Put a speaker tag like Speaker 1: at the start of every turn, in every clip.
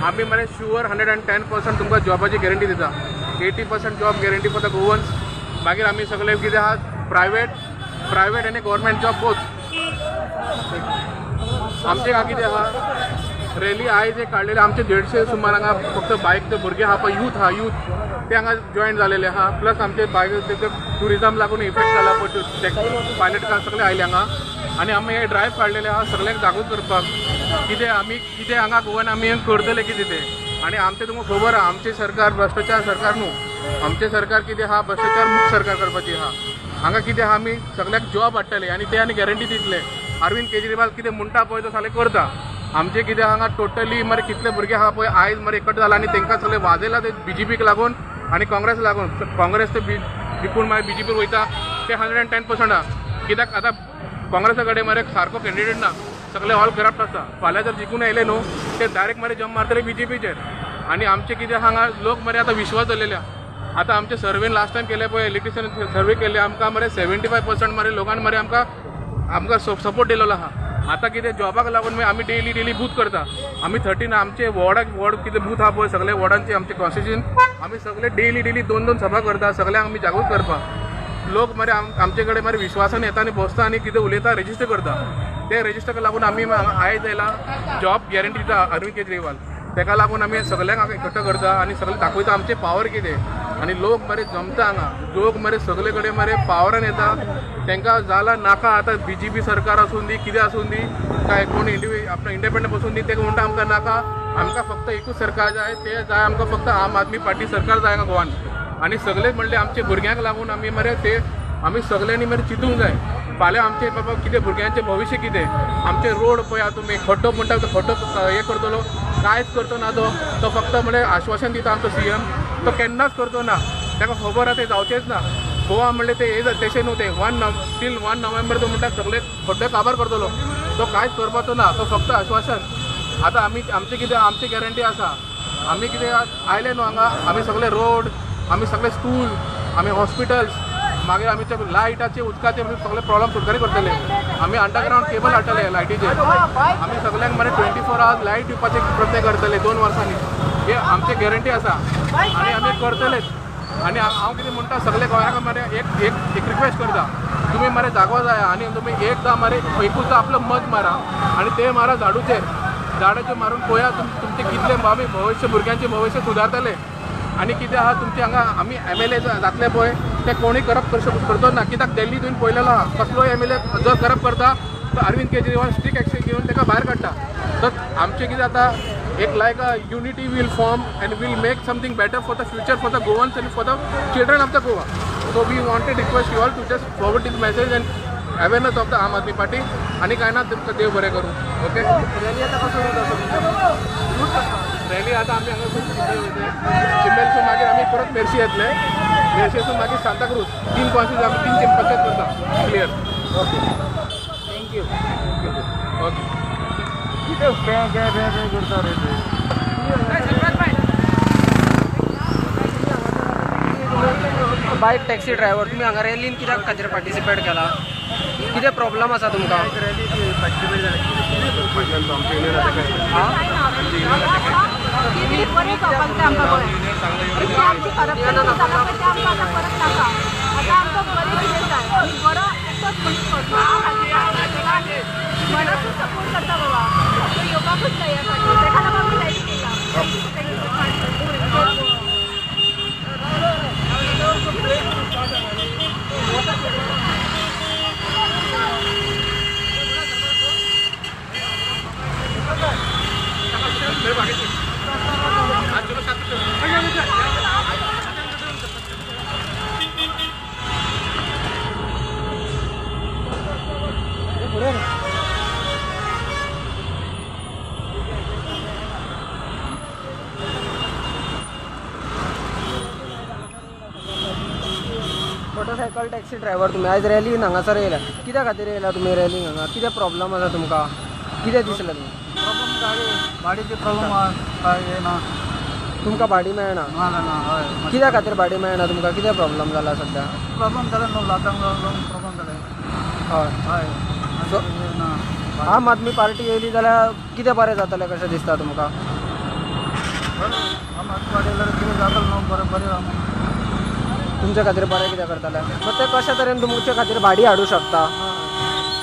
Speaker 1: आमी मरे शुअर 110% तुमकां जॉबाची गॅरंटी दिता. 80% job guarantee for the Goans. मागीर आमी सगळे कितें आहा, प्रायवेट आनी गव्हर्मेंट जॉब बोथ. आमचे हांगा कितें आहा, रॅली आयज एक काडलेले आमचे 150 सुमार हांगा फक्त बायक ते भुरगे आहा पळय, यूथ आहा, यूथ ते हांगा जॉयन जालेले आहा. प्लस आमचे बायक ते ट्युरिजम लागून इफेक्ट जाला पळय, ते पायलट कार सगळे आयले हांगा. आनी आमी हे ड्रायव्ह काडलेले आहा सगळ्यांक जागृत करपाक, कितें आमी कितें हांगा गोवान आमी करतले कितें तें. आनी आमचें तुमकां खबर आहा, आमचें सरकार भ्रश्टाचार सरकार न्हू. आमचें सरकार कितें आहा, भ्रश्टाचार मुक्त सरकार करपाची आहा. हांगा कितें आहा, आमी सगळ्यांक जॉब हाडटले आनी ते आनी गॅरंटी दितले. अरविंद केजरीवाल कितें म्हणटा पळय तो सगळें करता. आमचे कितें हांगा टोटली मरे कितले भुरगे आहा पळय आयज मरे एकट जाला आनी तांकां सगळे वाजयला ते बीजेपीक लागून आनी काँग्रेस लागून. काँग्रेस ते जिखून मागीर बीजेपीर वयता ते 110% आहा. कित्याक आतां काँग्रेसा कडेन मरे सारको कॅन्डिडेट ना, सगळे ऑल करप्ट आसा. फाल्यां जर जिखून आयले न्हू, ते डायरेक्ट मरे जम्प मारतले बीजेपीचेर. आनी आमचे कितें हांगा लोक मरे आतां विश्वास जाल्लेले आहा. आतां आमचे सर्वेन लास्ट टायम केले पळय, इलेक्ट्रिशियन सर्वे केले, आमकां मरे 75% मरे लोकांनी मरे आमकां आमकां सपोर्ट दिलेलो आहा. आतां कितें जॉबाक लागून मागीर आमी डेली डेली बूथ करता. आमी 13 आमचे वॉर्डाक वॉर्ड कितें बूथ आहा पळय, सगळे वॉर्डांचे आमचे कॉन्स्टिट्युशन आमी सगळे डेली डेली दोन दोन सभा करता, सगळ्यांक आमी जागृत करपाक. लोक मरे आमचे कडेन मरे विश्वासान येता आनी बसता आनी कितें उलयता, रेजिस्टर करता. ते रेजिस्टर लागून आमी आयज येयला. जॉब गॅरंटी दिता अरविंद केजरीवाल, तेका लागून आमी सगळ्यांक हांगा एकट्ठो करता आनी सगळे दाखयता आमचे पावर कितें. आनी लोक मरे जमता हांगा, लोक मरे सगळे कडेन मरे पावरान येता. तांकां जाला नाका आतां बीजेपी सरकार आसूं दी, कितें आसूं दी, काय कोण आपलो इंडिपेंडंट बसून दी, ते म्हणटा आमकां नाका, आमकां फक्त एकूच सरकार जाय, ते जाय आमकां फक्त आम आदमी पार्टी सरकार जाय हांगा गोवान. आनी सगळे म्हणले आमचे भुरग्यांक लागून आमी मरे ते आमी सगळ्यांनी मरे चिंतूंक जाय, फाल्यां आमचे बाबा कितें भुरग्यांचें भविश्य कितें. आमचे रोड पळया तुमी, खड्डो म्हणटा तो खड्डो हे करतलो, कांयच करतो ना तो. तो फक्त म्हणल्यार आश्वासन दिता आमचो सीएम, तो केन्नाच करतो ना. ताका खबर आहा ते जावचेंच ना. गोवा म्हणलें ते हे तशें न्हू, ते वन नव टील 1 नोव्हेंबर तो म्हणटा सगळे खड्डे काबार करतलो, तो कांयच करपाचो ना, तो फक्त आश्वासन. आतां आमी आमचें कितें, आमची गॅरंटी आसा. आमी कितें आयले न्हू हांगा, आमी सगळे रोड, आमी सगळे स्कूल, आमी हॉस्पिटल्स, मागीर आमी ते लायटाचे उदकाचे सगळे प्रॉब्लम सुटकारे करतले. आमी अंडरग्रावंड केबल हाडटले लायटीचे. आमी सगळ्यांक मरे 24 आवर्स लायट दिवपाचे प्रयत्न करतले 2 वर्सांनी. हे आमचे गॅरंटी आसा आनी आमी करतलेच. आनी हांव कितें म्हणटा, सगळे गोंयाक मरे एक एक एक रिक्वेस्ट करता, तुमी मरे जागो जाय आनी तुमी एकदां मरे एकूचदां आपलो मत मारा आनी ते मारा झाडूचेर. झाडाचेर मारून पळया तुमचे कितले आमी भविश्य, भुरग्यांचें भविश्य सुदारतले. आनी कितें आहा, तुमचे हांगा आमी एमएलए जातले पळय, ते कोणूय करप्ट करतो ना. कित्याक दिल्ली तुवें पळयलेलो आहा, कसलोय एमएलए जर करप्ट करता तर अरविंद केजरीवाल स्ट्रिक्ट एक्शन घेवन ताका भायर काडटा. तर आमचें कितें जाता, एक like a unity will form and will make something better for the future, for the Goans and for the children of the Goa. So we wanted request you all to just forward this message and awareness of the Aam Aadmi Party. आनी काय ना, तुमकां देव बरें करूं. Okay.
Speaker 2: Rally आतां कसो route आसा तुमचो?
Speaker 1: रॅली आतां आमी हांगा चिंबल वयतले, चिंबेलसून मागीर आमी परत मेर्शी येतले, मेर्शेसून मागीर सांताक्रूज. तीन कॉन्स्टिट्युन्सी आमी तीन पंचायत करता clear.
Speaker 2: Okay, thank you.
Speaker 1: Okay.
Speaker 2: कितें पे पे पे पे करता रे ते? बायक टॅक्सी ड्रायव्हर, तुमी हांगा रॅलीन कित्याक खातीर पार्टिसिपेट केला? कितें प्रॉब्लम आसा तुमकां? आं?
Speaker 3: कितें बरें जावपाक जाय आमकां गोंयांत. इतलें आमचें करप्शन जालां पळय, तें आमकां आतां परत नाका. आतां आमकां बरें कितें जाय आनी बरो एकटोच मनीस करता ताका आमी मनासून सपोर्ट करता. बाबा, तो येवपाकूच जाय ह्या फावटी, ताका लागून आमी रॅली केला. Thank you. Thank you.
Speaker 2: Motorcycle taxi driver, तुमी आयज रॅलीन हांगासर येयला, कित्या खातीर येयला तुमी रॅलीन हांगा? कितें प्रॉब्लम आसा तुमकां? कितें दिसलें तुमकां?
Speaker 4: प्रॉब्लम गाडी भाडीचे प्रॉब्लम आहा, काय हे ना.
Speaker 2: तुमकां भाडी मेळना?
Speaker 4: ना ना, हय.
Speaker 2: कित्या खातीर भाडी मेळना तुमकां? कितें प्रॉब्लम जाला सद्या?
Speaker 4: प्रॉब्लम जाले न्हू, लोकांक प्रॉब्लम जाले.
Speaker 2: हय.
Speaker 4: हय.
Speaker 2: सो
Speaker 4: हे ना.
Speaker 2: आम आदमी पार्टी येयली जाल्यार कितें बरें जातलें कशें दिसता तुमकां?
Speaker 4: आम आदमी पार्टी येयल्यार कितें जातलें न्हू बरें बरें आमी.
Speaker 2: तुमच्या खातीर बरें कितें करतले? मग ते कशा तरेन तुमचे खातीर भाडी हाडूं शकता?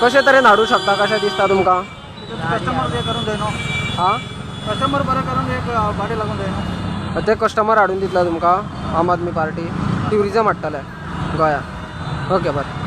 Speaker 2: कशे तरेन हाडूं शकता कशें दिसता तुमकां?
Speaker 4: कस्टमर हे करून जाय न्हू.
Speaker 2: हां.
Speaker 4: कस्टमर बरें करून एक भाडी लागून जाय न्हू.
Speaker 2: ते कस्टमर हाडून दितले तुमकां? आम आदमी पार्टी ट्युरिजम हाडटले गोंयांत. ओके, बरें.